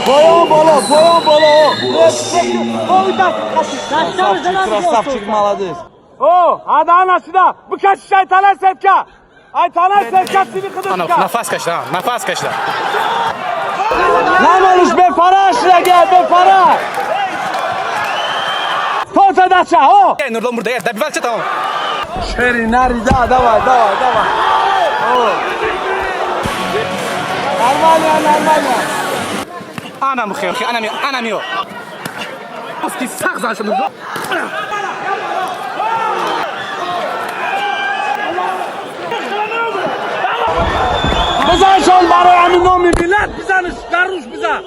Поён, боло, поён, боло. Красавчик, молодец. О, ада сюда. Бикашиш, айтана сетка. Айтана сетка сини худушка. Нафас кашда, нафас кашда. Намонуш бефара шлаге, бефара. Тота дача, о! Нурлон бурда, добивать там. Шери нари, да, давай, давай, давай. О. Нормально, нормально. Ана мухе, ана мио, ана мио. Ски сах занша Нурлон. بزن برای همین نامی ملت بزنش دروش بزن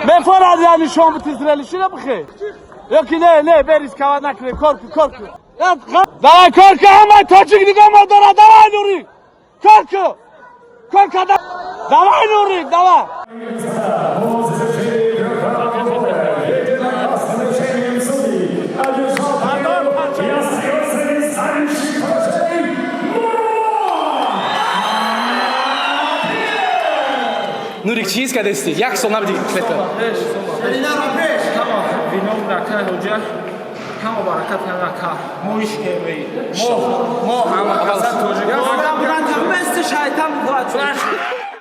بفرد یعنی شما تزرلی شده بخیر یکی نه نه بریز کار نکنه کار کن کار کن давай کار کن همه تاجیک نگاه ما داره давай نوری کار کن کار کن давай نوری давай. Нурик, чиз кардести? Як сол набуди клетка. Ҳама баракат ка мо ишкем мо ҳама каса тоҷик. Шайтан.